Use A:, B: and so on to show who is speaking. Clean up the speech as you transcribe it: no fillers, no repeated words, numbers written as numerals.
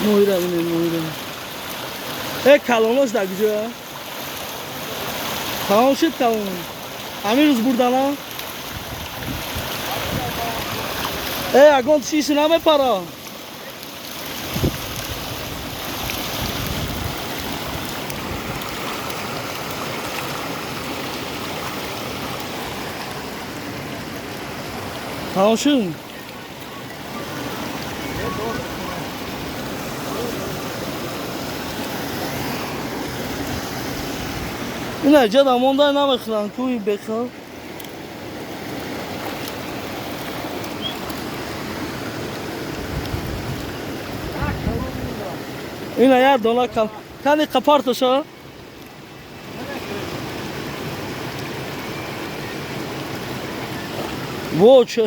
A: Моҳира бинед, моҳира. Э, калонош дар куҷоя? Тамом шуд калон? Ҳамин рӯз бурдана? Э, ягон чизи намепара? Тамом шуд? Ина ҷада монда, намехӯранд кӯи бехӯр. Ина як дона кал кани қапарташа. Во, че.